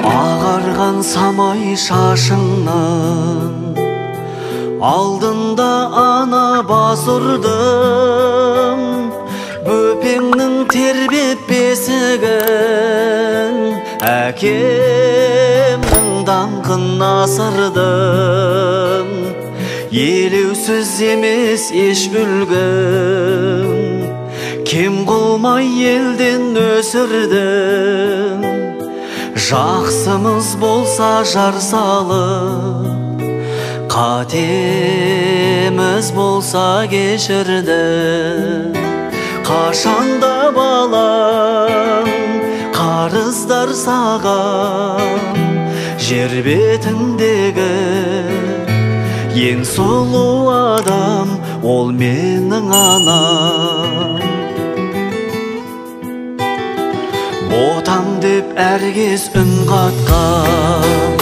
Ағарған самай шашыңнан алдында ана бас ұрдым, бөпеңнің тербеп бесігін, әкемнің даңқын асырдым. Елеусіз емес еш үлгім, кем қылмай елден өсірдім. Жақсымыз болса жар салып, қатеміз болса кешірді. Қашанда балам қарыздар саған, жер бетіндегі ең сұлу адам ол менің анам. Ботам деп әркез үн қатқан,